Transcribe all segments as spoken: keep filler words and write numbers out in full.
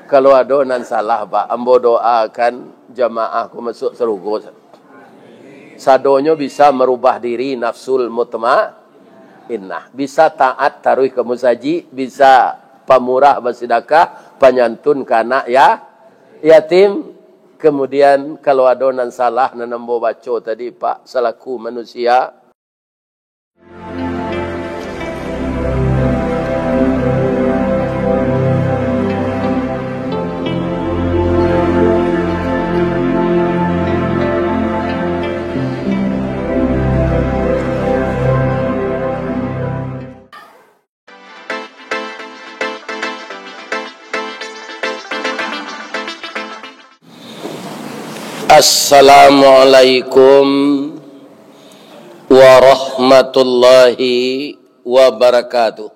Kalau ado nan salah, Pak, ambo doakan jamaah ko masuak sarugo. Sadonyo bisa marubah diri, nafsul mutmainnah, bisa taat taruih ka musajik, bisa pamurah basidakah, panyantun ka anak ya-, yatim. Kemudian, kalau ado nan salah nan ambo baco tadi, Pak, salaku manusia, Assalamualaikum warahmatullahi wabarakatuh.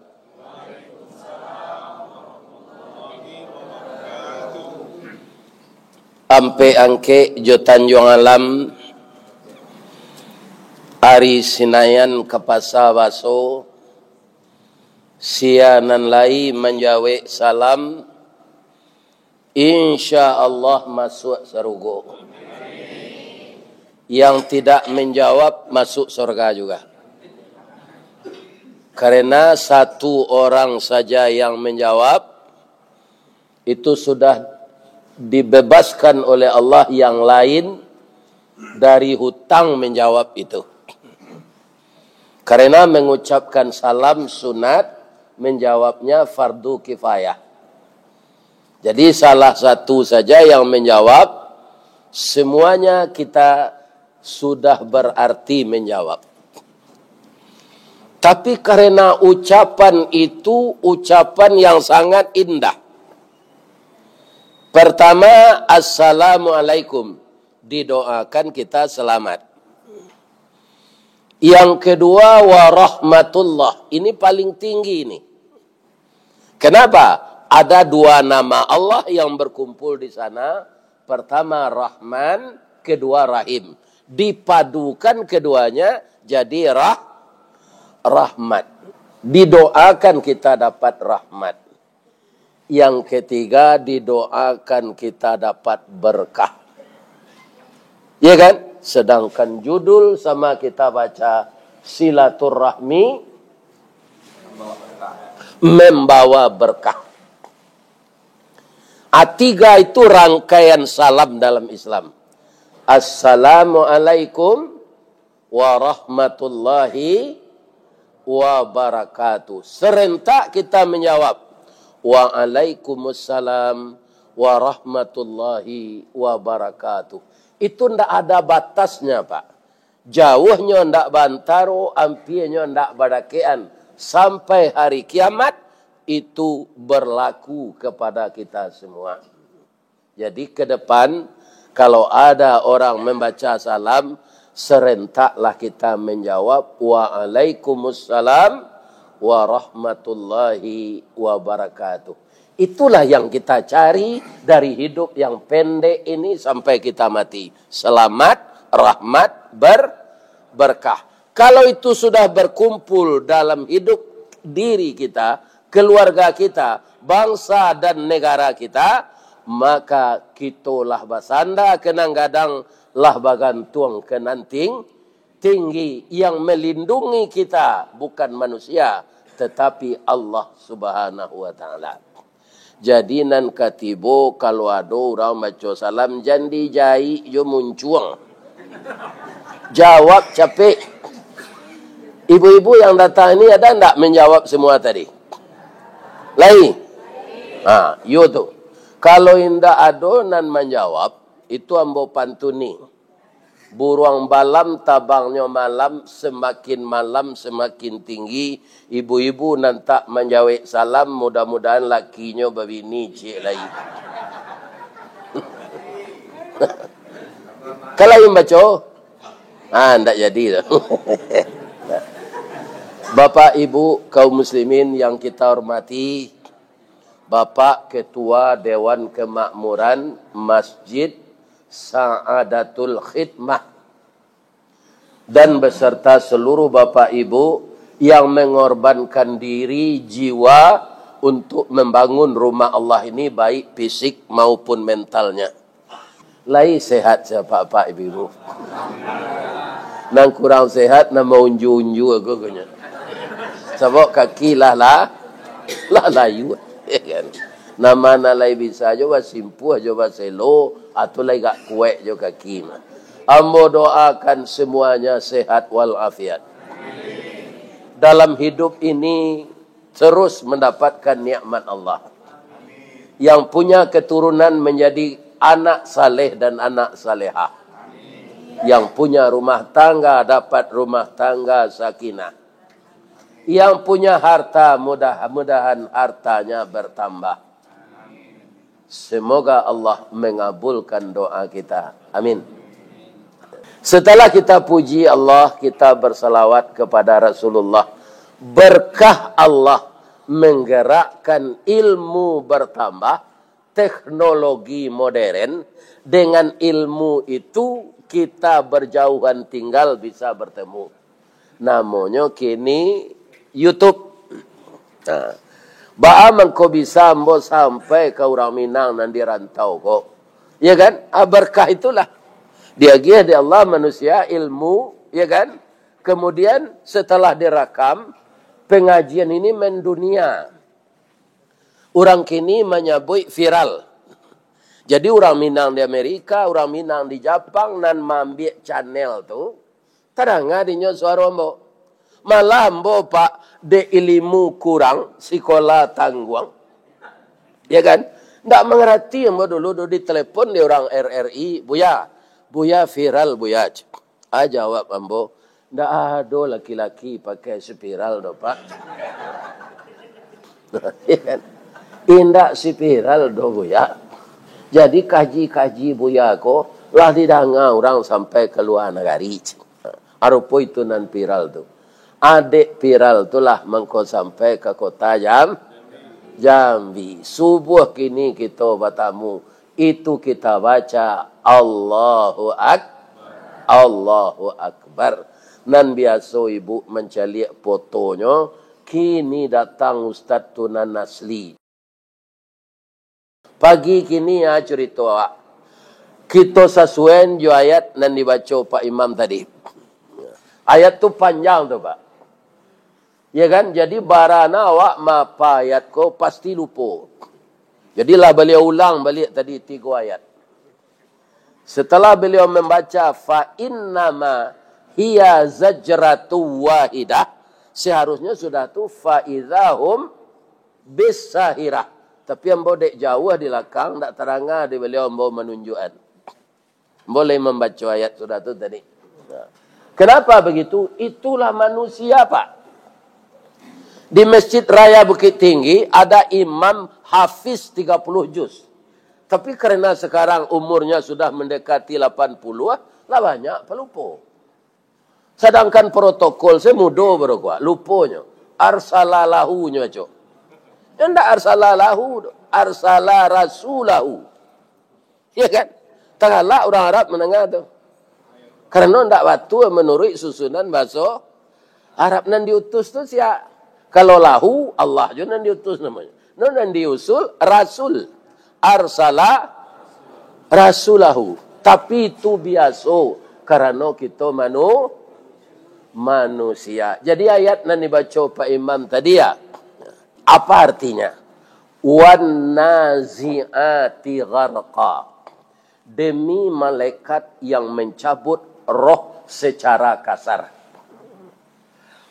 Ampek Angkek jo Tanjuang Alam, ari Sinayan ka Pasa Baso, sia nan lai manjawek salam, insya Allah masuak sarugo. Yang tidak menjawab masuk surga juga. Karena satu orang saja yang menjawab, itu sudah dibebaskan oleh Allah yang lain dari hutang menjawab itu. Karena mengucapkan salam sunat, menjawabnya fardu kifayah. Jadi, salah satu saja yang menjawab, semuanya kita sudah berarti menjawab. Tapi karena ucapan itu ucapan yang sangat indah. Pertama, "Assalamualaikum", didoakan kita selamat. Yang kedua, "Warahmatullah". Ini paling tinggi ini. Kenapa? Ada dua nama Allah yang berkumpul di sana. Pertama Rahman, kedua Rahim. Dipadukan keduanya jadi rah-, rahmat. Didoakan kita dapat rahmat. Yang ketiga, didoakan kita dapat berkah. Ya kan? Sedangkan judul sama kita baca, silaturahmi membawa berkah. Ah, tiga itu rangkaian salam dalam Islam. Assalamualaikum warahmatullahi wabarakatuh. Serentak kita menjawab, "Waalaikumsalam warahmatullahi wabarakatuh." Itu ndak ada batasnya, Pak. Jauahnyo ndak baantaro, ampianyo ndak badakekan. Sampai hari kiamat, itu berlaku kepada kita semua. Jadi, ke depan, kalau ada orang membaca salam, serentaklah kita menjawab, "Waalaikumsalam warahmatullahi wabarakatuh." Itulah yang kita cari dari hidup yang pendek ini sampai kita mati. Selamat, rahmat, ber-, berkah. Kalau itu sudah berkumpul dalam hidup diri kita, keluarga kita, bangsa dan negara kita, maka kito lah basanda ka nan gadang, lah bagantuang ka nan ting-, tinggi. Yang melindungi kita bukan manusia, tetapi Allah Subhanahu wa Ta'ala. Jadi, nan katibo, kalau ado urang baco salam, jan dijaik jo muncuang. Jawab capek. Ibu-ibu yang datang ini ada ndak menjawab semua tadi? Lai? Ha, yo tu. Kalau indak ado nan manjawab, itu ambo pantuni. Buruang balam tabangnyo malam, samakin malam samakin tinggi. Ibu-ibu nan tak manjawek salam, mudah-mudahan lakinyo babini ciek lai. Kalau yang baco, ah, ndak jadi tu. Bapak Ibu kaum muslimin yang kita hormati, Bapak Ketua Dewan Kemakmuran Masjid Sa'adatul Khidmah dan beserta seluruh Bapak Ibu yang mengorbankan diri, jiwa, untuk membangun rumah Allah ini, baik fisik maupun mentalnya. Lai sehat sia apak-apak ibu-ibu. Nan kurang sehat, nan maunju-unju ago gunyo. Sabab kaki lah, lah, lah layuah, ya kan? Nan ma nan lai bisa jo basimpuah, jo baselo, atau lai gak kuek jo kaki mah. Ambo doakan semuanya sehat walafiat. Dalam hidup ini, terus mendapatkan nikmat Allah. Yang punya keturunan menjadi anak saleh dan anak salehah. Yang punya rumah tangga dapat rumah tangga sakinah. Yang punya harta, mudah-mudahan hartanya bertambah. Semoga Allah mengabulkan doa kita. Amin. Setelah kita puji Allah, kita bersalawat kepada Rasulullah. Berkah Allah menggerakkan ilmu bertambah, teknologi modern, dengan ilmu itu kita berjauhan tinggal bisa bertemu. Namonyo kini YouTube. Nah, baa mangko bisa ambo sampai ka urang Minang nan di rantau ko? Ya kan? Ah, berkah itulah. Diagiah di Allah manusia ilmu, ya kan? Kemudian setelah direkam, pengajian ini mendunia. Urang kini manyabuik viral. Jadi, urang Minang di Amerika, urang Minang di Japang, nan maambiak channel tu, tadanga dinyo suaro ambo. Malah ambo, Pak, dek ilimu kurang, sikola tangguang. Ya kan? Ndak mangarati ambo dulu tu ditelepon di urang R R I, "Buya, Buya viral, Buya." Ah, jawab ambo, "Ndak ado laki-laki pakai spiral doh, Pak." Ya kan? "Indak spiral doh, Buya. Jadi, kaji-kaji Buya ko lah didanga urang sampai ka lua nagari." Arupo itu nan viral tu. Adek viral tu lah mangko sampai ka kota Jam-, Jambi. Subuah kini kito batamu, itu kita baca, "Allahu Ak-, Allahu Akbar." Nan biaso ibu mancaliak fotonyo, kini datang ustaz tu nan asli. Pagi kini, ah, curito awak. Kito sasuaian jo ayat nan dibaco Pak Imam tadi. Ayat tu panjang tu, Pak. Ya kan? Jadi, barana awak maapa ayat ko, pasti lupo. Jadilah baliau ulang baliak tadi tigo ayat. Setelah beliau membaca, "Fa innama hiya zajratu wahidah," seharusnya sudah tu, "Fa idza hum bis sahirah." Tapi ambo dek jauah di lakang, ndak tadanga di baliau ambo manunjuakan. Ambo lai mambaco ayat sudah tu tadi. Nah. Kenapa begitu? Itulah manusia, Pak. Di Masjid Raya Bukittinggi ada imam hafiz tiga puluh juz. Tapi karena sekarang umurnya sudah mendekati lapan puluh, lah banyak palupo. Sadangkan protokol se mudo baru kuak, luponyo. Arsala lahu nyo baco. Nyo ndak arsala lahu, arsala rasulahu. Ya kan? Tagalak urang Arab mandanga tu. Karano ndak batua manuruik susunan bahaso Arab. Nan diutus tu sia? Kalau lahu, Allah jo nan diutus namonyo. No nan diusul, rasul. Arsala rasulahu. Tapi itu biaso, karano kito manu-, manusia. Jadi ayat nan dibaco Pak Imam tadi ya, apa artinya? "Wan nazi'ati gharqa." Demi malaikat yang mencabut roh secara kasar.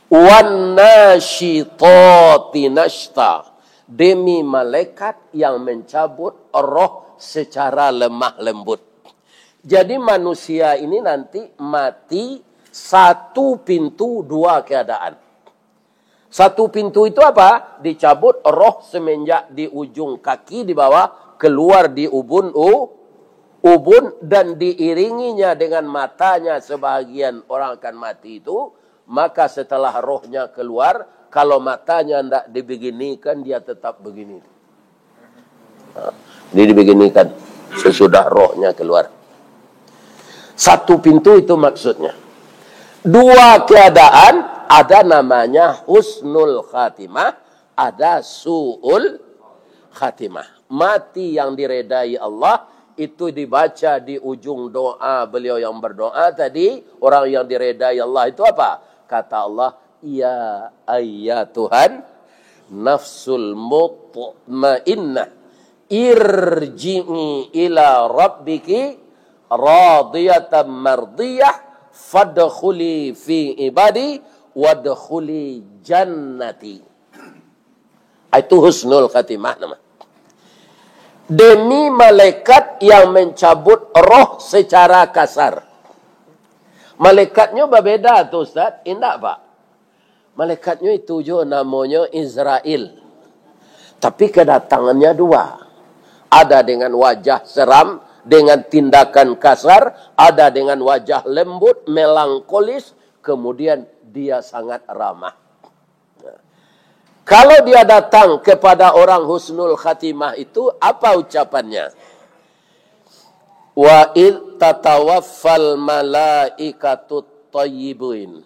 "Wan nasyitati nasyta." Demi malaikat yang mencabut roh secara lemah lembut. Jadi manusia ini nanti mati satu pintu dua keadaan. Satu pintu itu apa? Dicabut roh semenjak di ujung kaki di bawah, keluar di ubun u-, ubun, dan diiringinya dengan matanya sebahagian orang akan mati itu, maka setelah rohnya keluar, kalau matanya ndak dibeginikan, dia tetap begini. Ha, jadi dibeginikan sesudah rohnya keluar. Satu pintu itu maksudnya. Dua keadaan, ada namanya husnul khatimah, ada su'ul khatimah. Mati yang diredai Allah, itu dibaca di ujung doa beliau yang berdoa tadi, orang yang diredai Allah itu apa? Kata Allah, "Ya ayyatuhan nafsul mutmainnah, irji'i ila rabbiki radiyatan mardiyah, fadkhuli fi ibadi, wadkhuli jannati." Itu husnul khatimah nama. Demi malaikat yang mencabut roh secara kasar. Malaikatnyo babeda tu, Ustaz? Indak, Pak. Malaikatnyo itu jo namonyo Izrail. Tapi kedatangannya dua. Ada dengan wajah seram, dengan tindakan kasar, ada dengan wajah lembut, melankolis, kemudian dia sangat ramah. Kalau dia datang kepada orang husnul khatimah itu, apa ucapannya? "Wa id tatawaffal malaikatut thayyibin."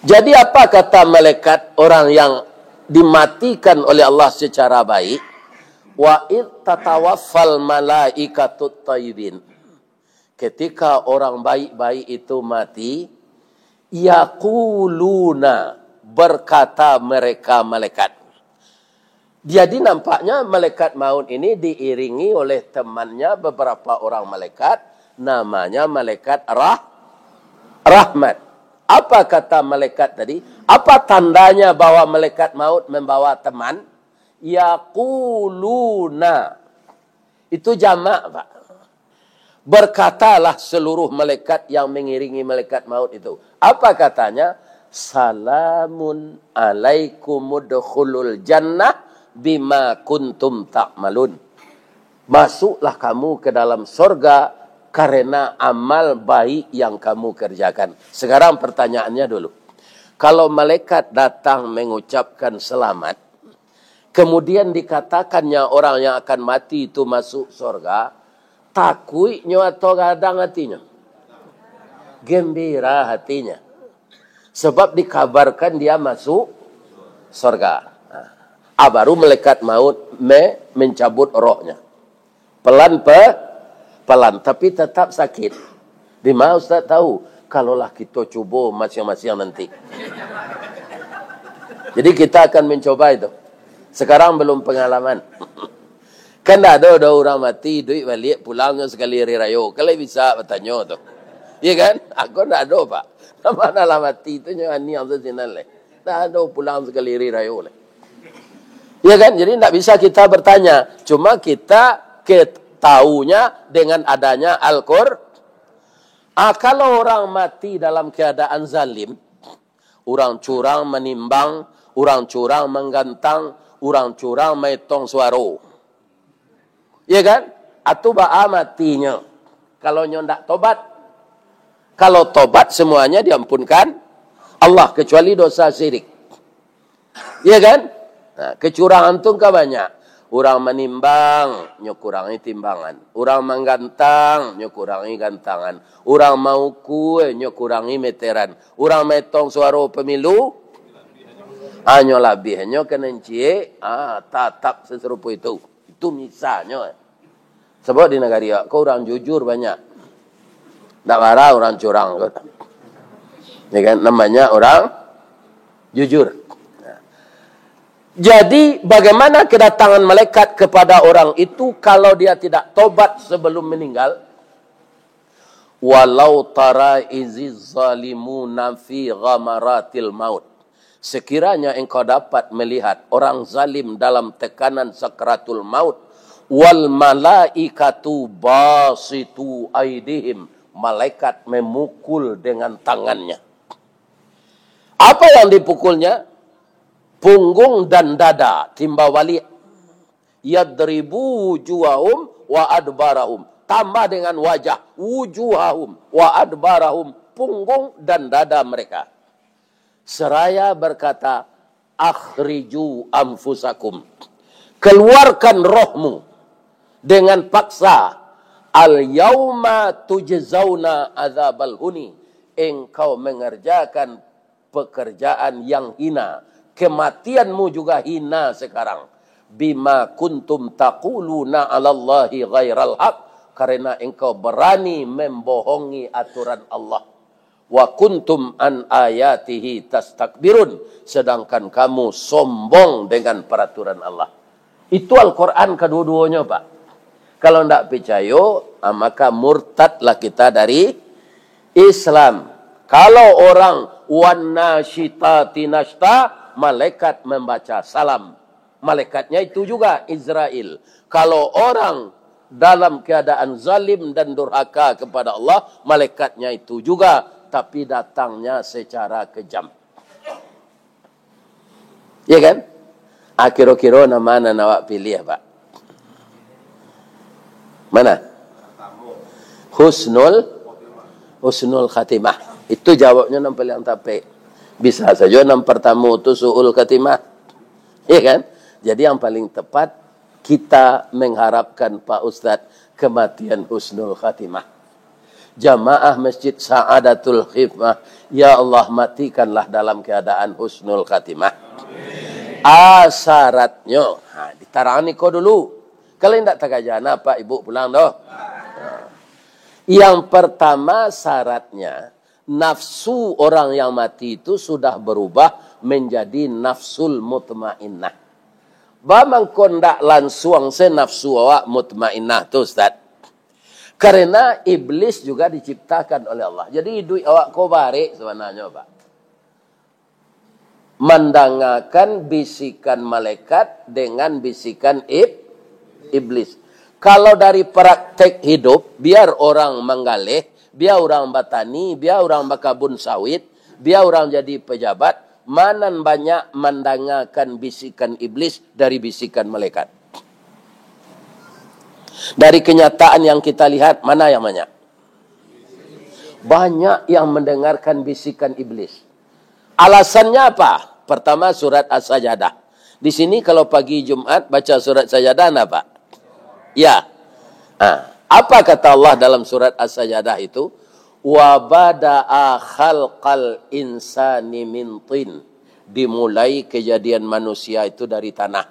Jadi apa kata malaikat orang yang dimatikan oleh Allah secara baik? "Wa id tatawaffal malaikatut thayyibin." Ketika orang baik-baik itu mati, yaquluna, berkata mereka malaikat. Jadi nampaknya malaikat maut ini diiringi oleh temannya beberapa orang malaikat, namanya malaikat rah-, rahmat. Apa kata malaikat tadi? Apa tandanya bahwa malaikat maut membawa teman? Yaquluna. Itu jamak, Pak. Berkatalah seluruh malaikat yang mengiringi malaikat maut itu. Apa katanya? "Salamun alaikum udkhulul jannah bima kuntum ta'malun." Masuklah kamu ke dalam sorga karena amal baik yang kamu kerjakan. Sekarang pertanyaannya dulu. Kalau malaikat datang mengucapkan selamat, kemudian dikatakannya orang yang akan mati itu masuk sorga, takuiknyo atau gadang hatinyo? Gembira hatinya. Sebab dikabarkan dia masuk sorga. Ah, baru malaikat maut me-, mencabut rohnya. Pelan pe-, pelan, tapi tetap sakit. Di ma Ustaz tahu? Kalaulah kito cubo masiang-masiang nanti. Jadi kita akan mencoba itu. Sekarang belum pengalaman. Kan ndak ado doh urang mati, iduik baliak, pulangnyo sakali ari rayo. Kan lai bisa batanyo tu. Iya kan? Ako ndak ado, Pak. Mano lah mati tu nyo aniang tu sinan lai. Ndak ado pulang sakali ari rayo lai. Ya kan? Jadi, ndak bisa kita bertanya. Cuma kita ketaunya dengan adanya Al-Qur-, ah, kalau orang mati dalam keadaan zalim, urang curang manimbang, urang curang manggantang, urang curang maetong suaro. Ya kan? Atu baa matinyo? Kalau nyo ndak tobat. Kalau tobat, semuanya diampunkan Allah, kecuali dosa syirik. Iya kan? Nah, kecurangan tu kan banyak. Urang manimbang, nyo kurangi timbangan. Urang manggantang, nyo kurangi gantangan. Urang maukua, nyo kurangi meteran. Urang maetong suaro pemilu, hanyo labiahnyo ka nan ciek, ah, tatap sasarupo itu. Itu misalnyo. Sabab di nagari awak ko urang jujur banyak. Ndak bara urang curang ko. Ya kan? Nan banyak urang jujur. Jadi, bagaimana kedatangan malaikat kepada orang itu kalau dia tidak tobat sebelum meninggal? "Walau tara iziz zalimuna fi ghamaratil maut." Sekiranya engkau dapat melihat orang zalim dalam tekanan sakaratul maut, "wal malaikatu basitu aidihim," malaikat memukul dengan tangannya. Apa yang dipukulnya? Punggung dan dada, timba baliak. "Yadribu wujuhahum wa adbarahum." Tambah dengan wajah, "wujuhahum wa adbarahum," punggung dan dada mereka. Seraya berkata, "Akhriju anfusakum." Keluarkan rohmu dengan paksa. "Al yauma tujzauna adzabal huni." Engkau mengerjakan pekerjaan yang hina, Kematianmu juga hina sekarang. Bima kuntum taquluna 'alallahi ghairal haq, karena engkau berani membohongi aturan Allah. Wa kuntum an ayatihi tastakbirun, sedangkan kamu sombong dengan peraturan Allah. Itu Al-Quran kedua-duanya, Pak. Kalau ndak picayo, ah, maka murtadlah kita dari Islam. Kalau orang wan nasyitati nasyta, malaikat membaca salam. Malaikatnya itu juga Izrail. Kalau orang dalam keadaan zalim dan durhaka kepada Allah, malaikatnya itu juga, tapi datangnya secara kejam. Ya kan? Ah, kiro-kiro nan ma nan awak pilih, Pak? Mana? Husnul, husnul khatimah. Itu jawabnya nan paling tapek. Bisa saja nan pertama tu su'ul khatimah. Ya kan? Jadi yang paling tepat, kita mengharapkan, Pak Ustadz, kematian husnul khatimah. Jamaah Masjid Sa'adatul Khidmah, ya Allah, matikanlah dalam keadaan husnul khatimah. Ah, syaratnyo, ha, ditarangani ko dulu. Kalau indak tagajana, Pak, Ibu pulang doh. Yang pertama syaratnya, nafsu orang yang mati itu sudah berubah menjadi nafsul mutmainnah. Ba mangko ndak lansuang se nafsu awak mutmainnah tu, Ustaz? Karena iblis juga diciptakan oleh Allah. Jadi, iduik awak ko barek sabananyo, Pak. Mandangakan bisikan malaikat dengan bisikan ib-, iblis. Kalau dari praktek hidup, biar orang manggaleh, biar orang batani, biar orang bakabun sawit, biar orang jadi pejabat, ma nan banyak mandangakan bisikan iblis dari bisikan malaikat? Dari kenyataan yang kita lihat, mana yang banyak? Banyak yang mendengarkan bisikan iblis. Alasannya apa? Pertama, surat As-Sajadah. Di sini kalau pagi Jumat baca surat Sajadah, napa? Ya. Ah, apa kata Allah dalam surat As-Sajadah itu? "Wa bada'a khalqal insani min tin." Dimulai kejadian manusia itu dari tanah.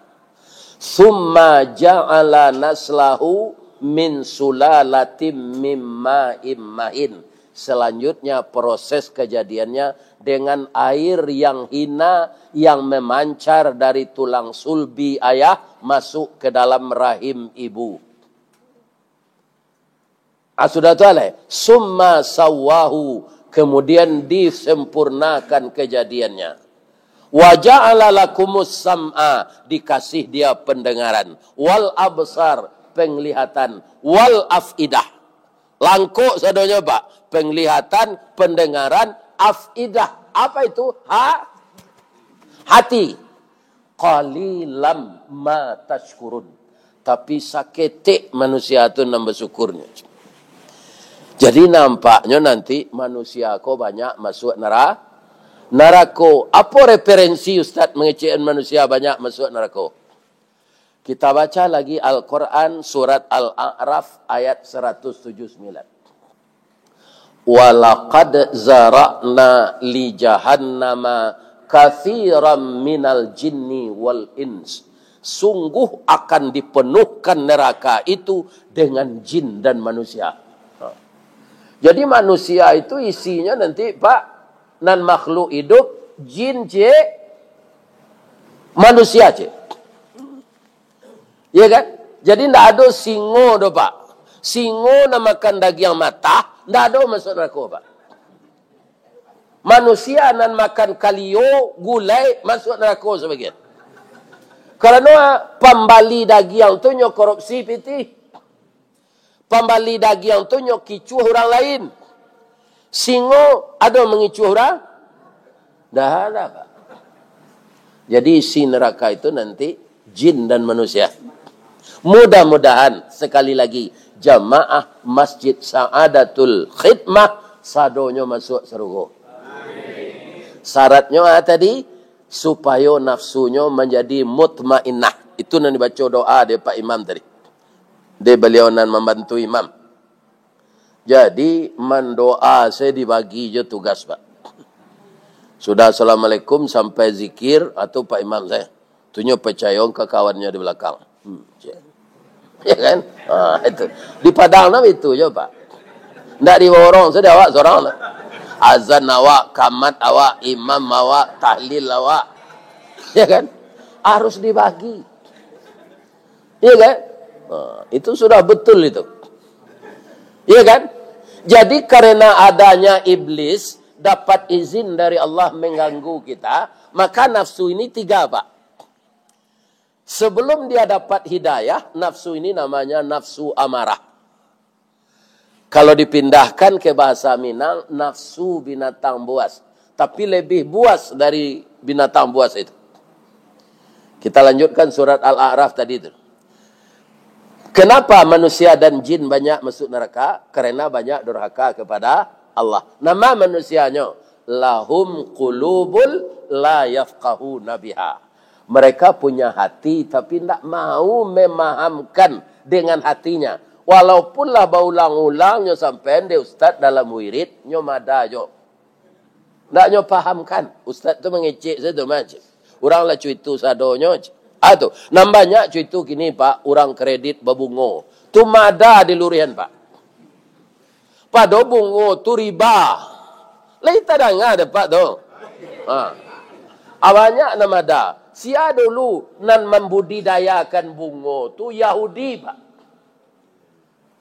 "Tsumma ja'ala naslahu min sulalatin mim ma'im mahin." Selanjutnya, proses kejadiannya dengan air yang hina yang memancar dari tulang sulbi ayah masuk ke dalam rahim ibu. Ah, sudah tu, alai. "Tsumma sawwahu," kemudian disempurnakan kejadiannya. "Wa ja'ala lakumus sam'a," dikasih dia pendengaran, "wal absar," penglihatan, "wal af'idah." Langkok sadonyo, Pak. Penglihatan, pendengaran, af'idah. Apa itu? Ha-, hati. "Qalilam ma tashkurun." Tapi saketek manusia tu nan basukurnyo. Jadi, nampaknyo nanti manusia ko banyak masuak nara-, narako. Apo referensi Ustaz mangecekan manusia banyak masuak narako? Kita baca lagi Al-Quran, surat Al-A'raf, ayat saratus tujuh puluh sembilan. "Walaqad zara'na li jahannama katsiran minal jinni wal ins." Sungguh akan dipenuhkan neraka itu dengan jin dan manusia. Ha. Jadi, manusia itu isinya nanti, Pak, nan makhluk hidup, jin ciek, manusia ciek. Iya kan? Jadi, ndak ado singo doh, Pak. Singo nan makan dagiang matah, ndak ado masuak narako, Pak. Manusia nan makan kalio, gulai, masuak narako sabagian. Karano pambali dagiang tu nyo korupsi pitih. Pambali dagiang tu nyo kicuah urang lain. Singo ado mangicuah urang? Ndak ado, Pak. Jadi, isi neraka itu nanti jin dan manusia. Mudah-mudahan, sekali lagi, jamaah Masjid Sa'adatul Khidmah sadonyo masuak sarugo. Syaratnyo, ah, tadi, supayo nafsunyo manjadi mutmainnah. Itu nan dibaco doa dek Pak Imam tadi. Dek baliau nan mambantu imam. Jadi, mandoa se dibagi jo tugas, Pak. Sudah assalamualaikum sampai zikir, atau Pak Imam saya. Tunyo percaya ka kawannya di belakang. Hmm, cek. Ya kan? Ha, itu. Di Padang nama itu je, Pak. Ndak di orang, sudah awak seorang lah. Azan awak, kamat awak, imam awak, tahlil awak. Ya kan? Harus dibagi. Iya kan? Ha, itu sudah betul itu. Iya kan? Jadi karena adanya iblis dapat izin dari Allah mengganggu kita, maka nafsu ini tiga, Pak. Sebelum dia dapat hidayah, nafsu ini namanya nafsu amarah. Kalau dipindahkan ke bahasa Minang, nafsu binatang buas. Tapi lebih buas dari binatang buas itu. Kita lanjutkan surat Al-A'raf tadi tu. Kenapa manusia dan jin banyak masuk neraka? Karena banyak durhaka kepada Allah. Nama manusianyo? Lahum qulubul la yafqahuna biha. Mereka punya hati, tapi ndak mau memahamkan dengan hatinya. Walaupun lah baulang-ulang nyo sampaian dek ustaz dalam wirid, nyo mada jo. Ndak nyo pahamkan. Ustaz tu mangecek sajo, Mas. Urang lah cuitu sadonyo. Ah, tu. Nan banyak cuitu kini, Pak, urang kredit babungo. Tu mada di lurihan, Pak. Pado bungo tu riba. Lai tadanga dek Apak tu? Ha. Ah, banyak nan mada. Sia dulu nan mambudidayakan bungo tu Yahudi, Pak.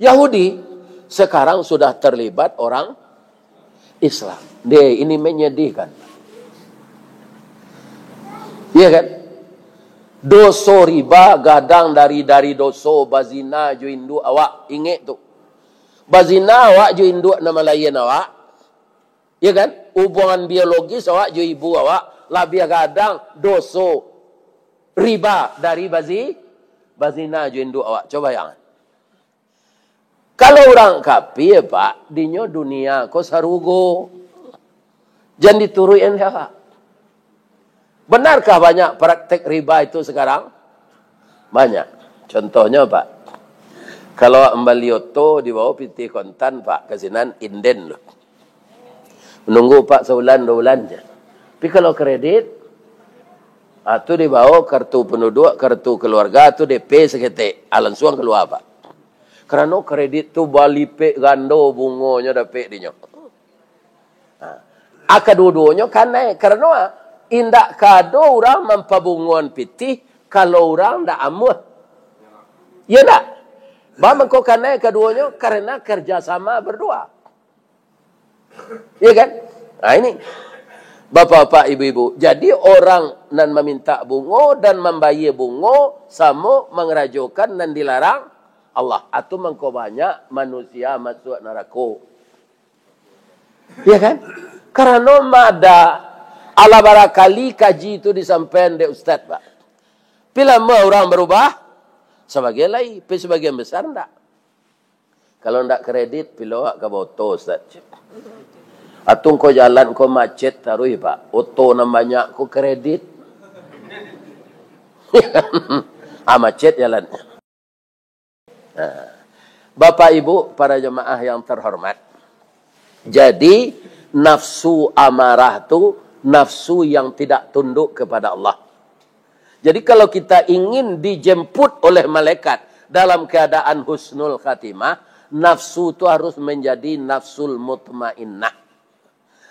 Yahudi, sekarang sudah terlibat orang Islam. Deh, ini menyedihkan. Iya kan? Doso riba gadang dari, dari doso bazina jo induak awak. Ingek tu. Bazina awak jo induak nan malain awak. Iya kan? Hubungan biologis awak jo ibu awak labiah gadang doso riba dari bazi-, bazina jo induak awak. Coba bayangkan. Kalau urang kafir, Pak, dinyo dunia ko sarugo. Jan dituruikan dek awak. Benarkah banyak praktek riba itu sekarang? Banyak. Contohnyo, Pak, kalau awak mambali oto, dibawa pitih kontan, Pak, ka sinan inden tu. Menunggu, Pak, sabulan, dua bulan je. Tapi kalau kredit, ah, tu dibawa kartu penduduk, kartu keluarga, tu D P saketek. Ah, lansuang kalua, Pak. Karano kredit tu balipek gando bungonyo dapek dinyo. Ha. Ah, kaduo-duonyo kanai. Karano, ah, indak ka ado urang mampabungoan pitih, kalau urang ndak amuah. Iyo ndak? Ba mangko kanai kaduonyo, karena kerjasama berdua. Iya kan? Nah, ini. Bapak-bapak, ibu-ibu, jadi orang nan maminta bungo dan mambayia bungo samo mangarajokan nan dilarang Allah. Atu mangko banyak manusia masuak narako. Iya kan? Karano mada, alah barakali kaji tu disampaian dek ustaz, Pak. Pi lamo urang barubah, sabagian lai, pi sabagian besar ndak. Kalau ndak kredit, pilo awak ka baoto, Ustaz. Atu ko jalan ko macet taruih, Pak. Oto nan banyak ko kredit. Ah, macet jalan. Nah. Bapak Ibu, para jemaah yang terhormat. Jadi, nafsu amarah tu nafsu yang tidak tunduk kepada Allah. Jadi, kalau kita ingin dijemput oleh malaikat dalam keadaan husnul khatimah, nafsu tu harus menjadi nafsul mutmainnah.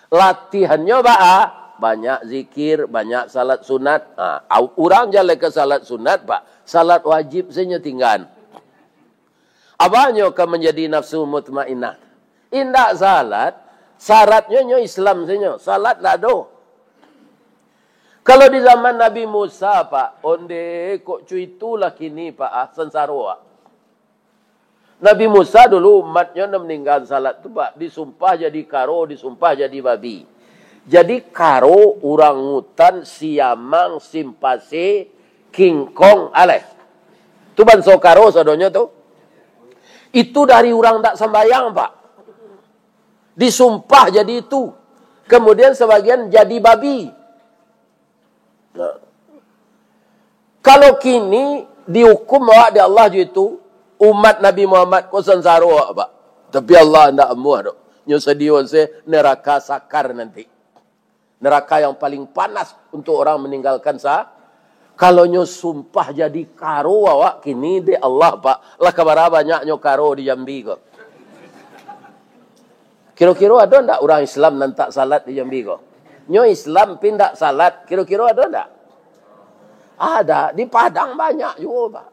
Latihannyo baa? Banyak zikir, banyak salat sunat. Ha, au-, urang jaleh ka salat sunat, Pak. Salat wajib sajo tinggaan. Abanyo ka manjadi nafsu mutmainnah? Indak salat, syaratnyo nyo Islam sajo, salat ndak ado. Kalau di zaman Nabi Musa, Pak, onde kok cuitulah kini, Pak, ah, sansaro, Pak. Nabi Musa dulu umatnyo nan maninggaan salat tu, Pak, disumpah jadi karo, disumpah jadi babi. Jadi karo, urangutan, siamang, simpase, kingkong, aleh. Tu banso karo sadonyo tu. Itu dari urang ndak sambayang, Pak. Disumpah jadi itu. Kemudian sabagian jadi babi. Nah. Kalau kini diukum awak dek Allah jo itu, umat Nabi Muhammad ko sansaro awak, Pak. Tapi Allah ndak amuah doh. Nyo sadiyoan se neraka sakar nanti. Neraka yang paling panas untuk orang meninggalkan sa-, kalau nyo sumpah jadi karo awak kini dek Allah, Pak, lah ka bara banyaknyo karo di Jambi ko. Kiro-kiro ado ndak urang Islam nan tak salat di Jambi ko? Nyo Islam pi ndak salat, kiro-kiro ado ndak? Ada, di Padang banyak juo, Pak.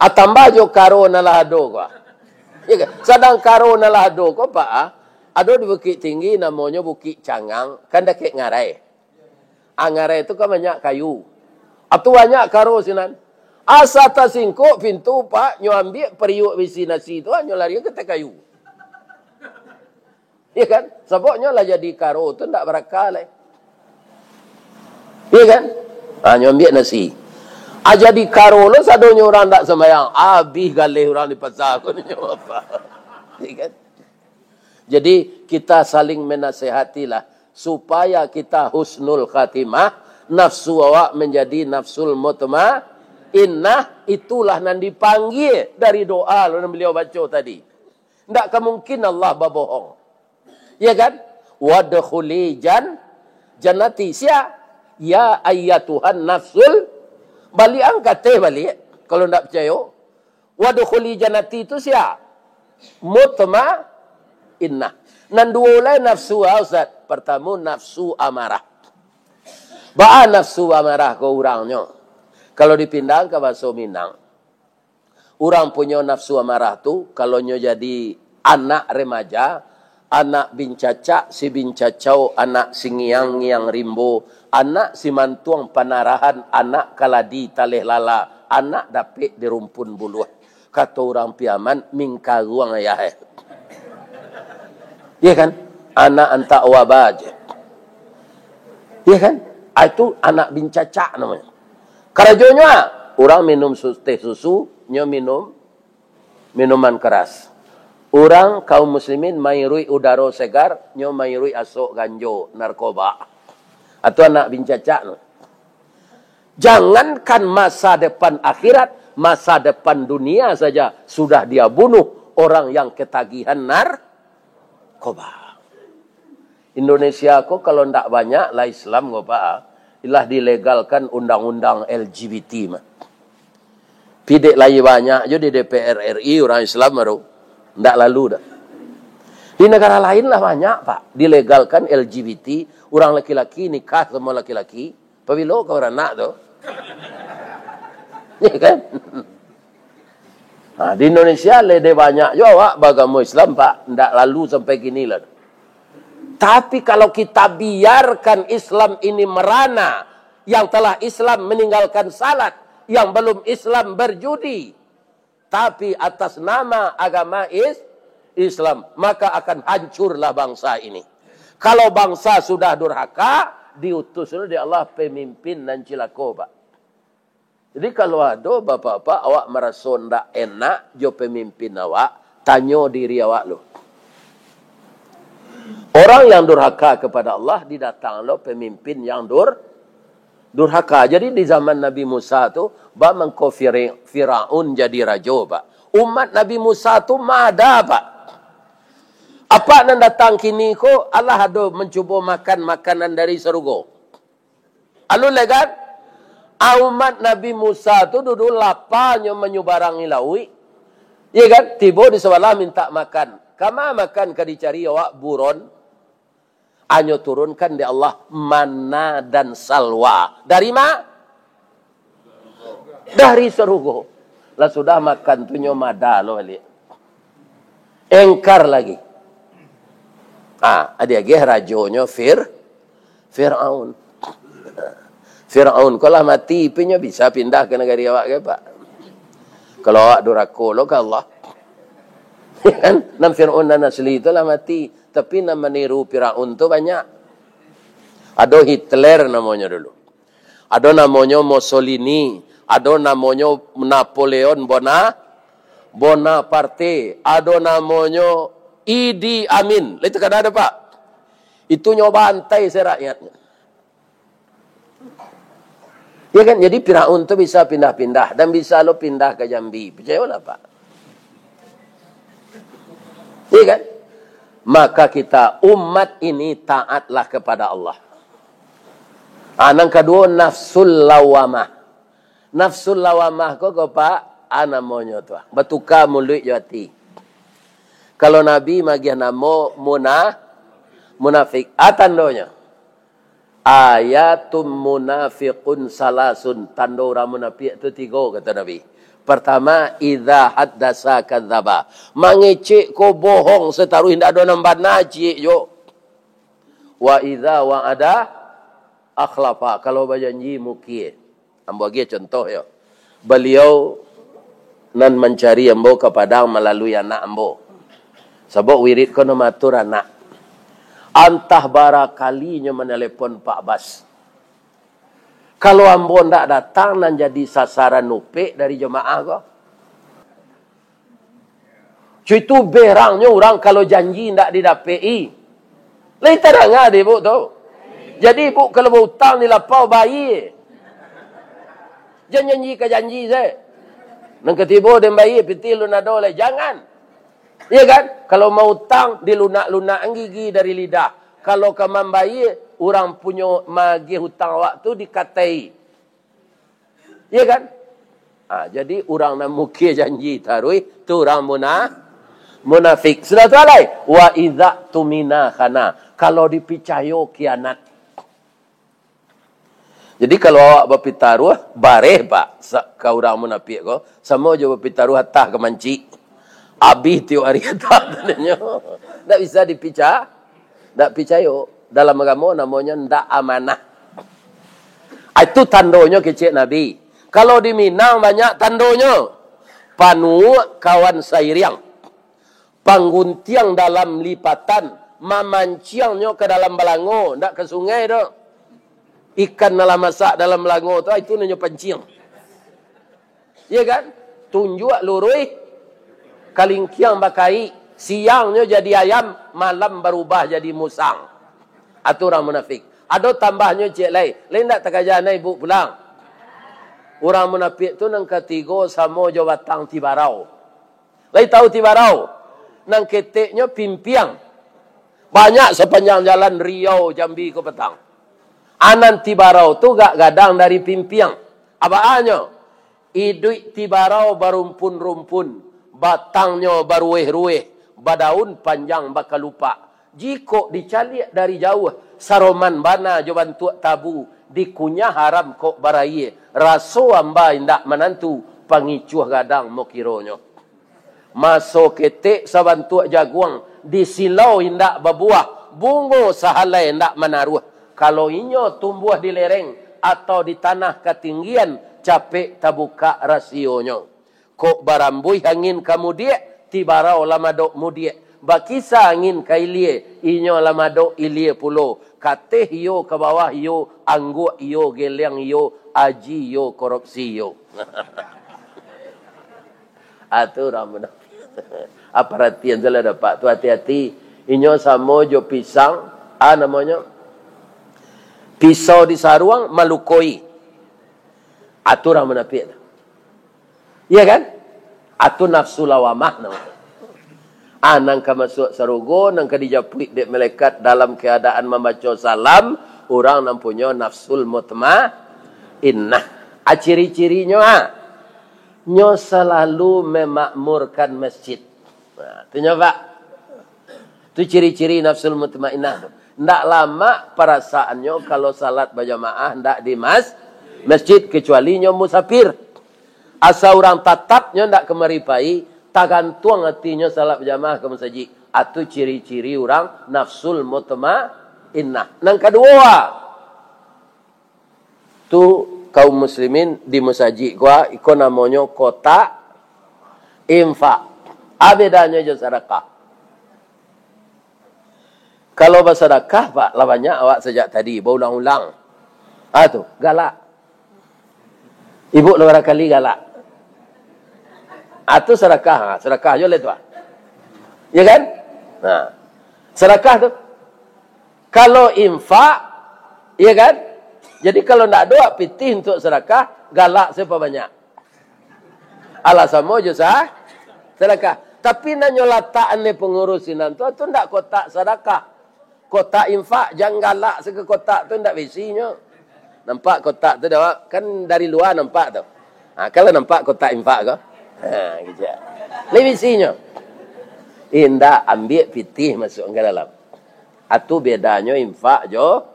Ah, tambah jo karo nan lah ado ko, ah. Ya kan? Sadang karo nan lah ado ko, Pak, ah, ado di Bukik Tinggi namonyo Bukik Cangang, kan dakek ngarai. Ah, ngarai tu kan banyak kayu. Ah, tu banyak karo sinan. Asa tasingkok pintu, Pak, nyo ambiak periuk bisi nasi tu, ah, nyo lari ka ateh kayu. Ya kan? Sababnyo lah jadi karo tu ndak baraka lai. Ya kan? Ha, nyo ambiak nasi. Ah, jadi karo lo sadonyo urang ndak sambayang. Abih galeh urang di pasa ko nyo apa. Ya kan? Jadi, kita saling menasehatilah supaya kita husnul khatimah, nafsu awak menjadi nafsul mutmainnah, itulah nan dipanggia dari doa lo nan beliau baco tadi. Ndak ka mungkin Allah babohong. Ya kan? Wadkhuli jan-, jannati. Sia? Ya ayyatuhan nafsul. Baliak ang ka ateh baliak, kalau ndak picayo. Wadkhuli jannati tu sia? Mutmainnah. Nan duo lai nafsu, ah, Ustaz. Partamo, nafsu amarah. Baa nafsu amarah ko urangnyo? Kalau dipindahan ka bahaso Minang, urang punyo nafsu amarah tu, kalau nyo jadi anak remaja, anak bincacak si bincacau, anak si ngiang-ngiang rimbo, anak si mantuang panarahan, anak kaladi taleh lala, anak dapek di rumpun buluah. Kato urang Piaman, mingkaruang ayah, eh. Ya kan? Anak antak waba je. Ya kan? Ah, itu anak bincacak namonyo. Karajonyo, ah, urang minum su-, teh susu, nyo minum minuman keras. Urang kaum muslimin mairuik udaro segar, nyo mairuik asok ganjo, narkoba. Atau anak bincacak tu. Jangankan masa depan akhirat, masa depan dunia saja sudah dia bunuh orang yang ketagihan narkoba. Indonesia ko kalau ndak banyak lah Islam ko, Pak, lah dilegalkan undang-undang L G B T mah. Pidek lai banyak jo di D P R R I urang Islam baru. Ndak lalu dah. Di negara lain lah banyak, Pak, dilegalkan L G B T, urang laki-laki nikah samo laki-laki. Pabilo ka baranak tu? Ya kan? Nah, di Indonesia lede banyak jo awak bagamo Islam, Pak. Ndak lalu sampai kini lah. Tapi kalau kita biarkan Islam ini merana, yang telah Islam meninggalkan salat, yang belum Islam berjudi, tapi atas nama agama is-, Islam, maka akan hancurlah bangsa ini. Kalau bangsa sudah durhaka, diutus dulu dek Allah pemimpin nan cilako, Pak. Jadi, kalau ado bapak-bapak awak maraso ndak enak jo pemimpin awak, tanyo diri awak lu. Orang yang durhaka kepada Allah, didatang lo pemimpin yang dur-, durhaka. Jadi, di zaman Nabi Musa tu, ba mangko Firi-, Firaun jadi rajo, Pak. Umat Nabi Musa tu mada, Pak. Apak nan datang kini ko, alah ado mancubo makan makanan dari sarugo. Alun lai kan? A, umat Nabi Musa tu dudu lapa nyo manyubarangi lauik. Iya kan? Tibo di sabalah mintak makan. Kama makan ka dicari awak buron? Anyo turunkan dek Allah manna dan salwa. Dari ma? Dari sarugo. Lah sudah makan tu nyo mada lo baliak. Engkar lagi. Ah, diagih rajonyo Fir-, Firaun. Firaun ko lah mati, pi nyo bisa pindah ka nagari awak ke, Pak? Kalau awak durako lo ka Allah. Kan? Nan Firaun nan asli tu lah mati, tapi nan maniru Firaun tu banyak. Ado Hitler namonyo dulu. Ado namonyo Mussolini, ado namonyo Napoleon Bona-, Bonaparte, ado namonyo Idi Amin. Lah itu kan ado, Pak. Itu nyo bantai se rakyatnyo. Ya kan? Jadi Firaun tu bisa pindah-pindah dan bisa lo pindah ka Jambi. Picayolah, Pak. Iya kan? Maka kita, umat ini, taatlah kepada Allah. Ah, nan kaduo, nafsul lawamah. Nafsul lawamah ko, ko, Pak, ah, namonyo tu, ah, batuka muluik jo ati. Kalau Nabi magiah namo muna-, munafik. Ah, tandonyo. "Ayatum munafiqun salasun," tando urang munafik tu tigo, kato Nabi. Pertama, "Idza haddasa kadzaba." Mangecek ko bohong sataruih, indak ado nan bana ciek jo. "Wa idza wa'ada akhlafa," kalau bajanji mukie. Ambo agiah contoh yo. Baliau nan mancari ambo ka Padang malalui anak ambo. Sabab wirid ko nan maatur anak. Antah bara kalinyo manelepon Pak Bas. Kalau ambo ndak datang, nan jadi sasaran upek dari jamaah ko. Cuitu berangnyo urang kalau janji ndak didapek-i. Lai tadanga dek ibuk tu. Jadi ibuk kalau bautang di lapau, bayie. Jan janji ka janji se. Nan katibo den bayie, pitih lun ado lai. Jangan. Iya kan? Kalau mautang, dilunak-lunak gigi dari lidah. Kalau ka mambayie, urang punyo magiah utang awak tu dikatai. Iya kan? Ha, jadi urang nan mukie janji taruih, tu urang muna-, munafik. Sudah tu alai, "Wa idza tumina khana." Kalau dipicayo, kianat. Jadi kalau awak bapitaruah, bareh, Pak, sa-, ka urang munafik ko, samo jo bapitaruah atah ka mancik. Abih tiok ari atah tananyo. Ndak bisa dipica-, ndak picayo. Dalam agamo namonyo ndak amanah. Ah, itu tandonyo kecek Nabi. Kalau di Minang banyak tandonyo. Panuak kawan sairiang. Pangguntiang dalam lipatan. Mamanciangnyo ka dalam balango, ndak ka sungai doh. Ikan nan lah masak dalam balango tu, ah, itu namonyo panciang. Iya kan? Tunjuak luruih, kalingkiang bakaik, siangnyo jadi ayam, malam barubah jadi musang. Atu urang munafik. Ado tambahnyo ciek lai. Lai ndak takaja na ibuk pulang? Urang munafik tu nan katigo samo jo batang tibarau. Lai tahu tibarau? Nan keteknyo pimpiang. Banyak sapanjang jalan Riau Jambi ko patang. Anan tibarau tu gak gadang dari pimpiang. Abaanyo, iduik tibarau barumpun-rumpun, batangnyo barueh-rueh, badaun panjang bakalupak. Jikok dicaliak dari jauah, saroman bana jo bantuak tabu, dikunyah haram kok barayie, raso amba indak manantu, pangicuah gadang mokironyo. Maso ketek sabantuak jaguang, disilau indak babuah, bungo sahalai indak manaruah. Kalau inyo tumbuah di lereng atau di tanah katinggian, capek tabukak rasionyo. Kok barambuih angin ka mudiak, tibarau lah madok mudiak. Bakisa angin ka ilie, inyo lah madok ilie pulo. Kateh iyo ka bawah iyo, angguak iyo, geleng iyo, aji iyo, korupsi iyo. Atu urang munafik. Ah, paratian salah dapat tu, hati-hati. Inyo samo jo pisang, ah, namonyo, pisau disaruang, malukoi. Atu urang munafik tu. Iya kan? Atu nafsu lawamah namo. Ah, nan ka masuak sarugo, nan ka dijapuik dek malaikat dalam keadaan mambaco salam, urang nan punyo nafsul mutmainnah. Ah, ciri-cirinyo, ah, nyo salalu memakmurkan masjid. Nah, tu nyo, Pak. Tu ciri-ciri nafsul mutmainnah tu. Ndak lamak parasaannyo kalau salat bajamaah ndak di mas-, masjid, kecuali nyo musafir. Asa urang tatap nyo ndak kamari pai, tagantuang atinyo salat bajamaah ka masajik. Atu ciri-ciri urang nafsul mutmainnah. Nan kaduo, ah, tu kaum muslimin di masajik gua, iko namonyo kotak infak. Ah, bedanyo jo sadakah. Kalau basadakah, Pak, lah banyak awak sajak tadi baulang-ulang. Ah, tu, galak. Ibuk lah barangkali galak. Ah, tu sadakah, ha, sadakah jo lah tu, ah. Ya kan? Nah, sadakah tu. Kalau infak, ya kan? Jadi kalau ndak ado pitih untuk sadakah, galak se pabanyak. Alah samo jo sa-, sadakah. Tapi nan nyo latak-an dek pangurus sinan tu, tu ndak kotak sadakah. Kotak infak, jan galak se ka kotak tu, ndak baisinyo. Nampak kotak tu dah, kan dari lua nampak tu. Ha, kalau nampak kotak infak ko. Ha, gitu. Lai baisinyo. Indak, ambiak pitih masuak ka dalam. Atu bedanyo infak jo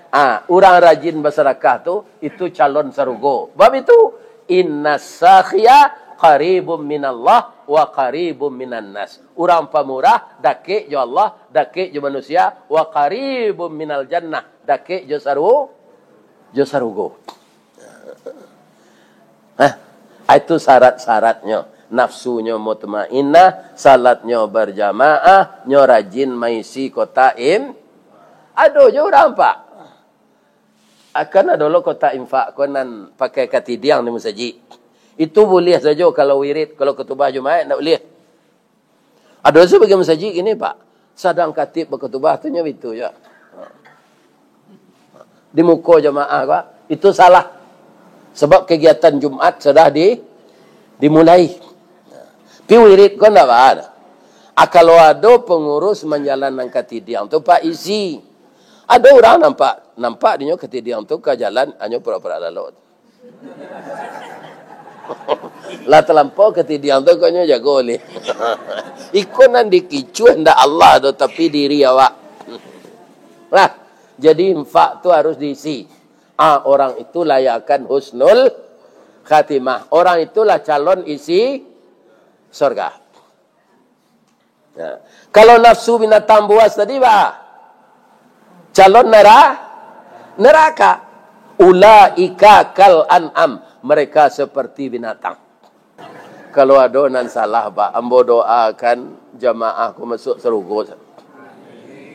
Ah, urang rajin basadakah tu, itu calon sarugo. Bab itu, innas sakhia qaribum minallah wa qaribum minan nas. Urang pamurah dakek jo Allah, dakek jo manusia, wa qaribum minal jannah, dakek jo saru-, jo sarugo. Hah? Itu syarat-syaratnyo. Nafsunyo mutmainnah, salatnyo berjamaah, nyo rajin maisi kotak im-, ado jo urang, Pak. Akan ado lo kotak infak ko nan pakai katidiang di masajik. Itu buliah sajo kalau wirid, kalau khutubah Jumaik ndak buliah. Ado sabagian masajik gini, Pak. Sadang khatib bakhutubah tu nyo bitu jo. Di muko jamaah ko, itu salah. Sabab kagiatan Jumaat sudah di, dimulai. Pi wirid ko ndak baa. Ah, kalau ado pangurus manjalankan katidiang tu, Pak, isi. Ado urang nampak, nampak dinyo katidiang tu ka jalan, hanyo purak-purak lalok. Lah talampau katidiang tu, kok nyo jago lih. Iko nan dikicuah ndak Allah doh, tapi diri awak. Lah, jadi infak tu harus diisi. Ah, orang itu layakan husnul khatimah. Orang itulah calon isi surga. Nah, kalau nafsu binatang buas tadi, bah, calon nera-, neraka. Ulaika kal an'am, mereka seperti binatang. Kalau ado nan salah, bah, ambo doakan jamaah ko masuak sarugo.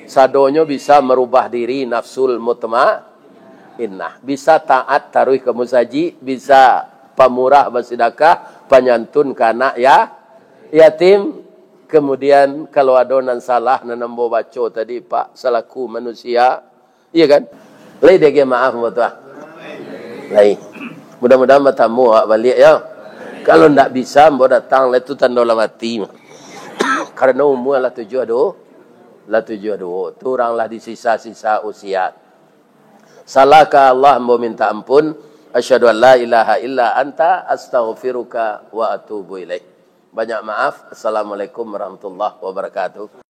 Sadonyo bisa marubah diri nafsul mutmainnah. Bisa taat taruih ka musajik, bisa pamurah basidakah, panyantun ka anak ya-, yatim. Kemudian, kalau ado nan salah, nan ambo baco tadi, Pak, salaku manusia, iya kan? Lai diagiah maaf ambo tu, ah? Lai. Mudah-mudahan batamu awak baliak, yo. Kalau ndak bisa, ambo datang, lai tu tando lah mati. Karano umua lah tujuah duo, lah tujuah duo. Tu urang lah disisa-sisa usia. Salah ka Allah, ambo minta ampun. Asyhadu an la ilaha illa anta, astaghfiruka wa atubu ilaik. Banyak maaf. Assalamualaikum warahmatullahi wabarakatuh.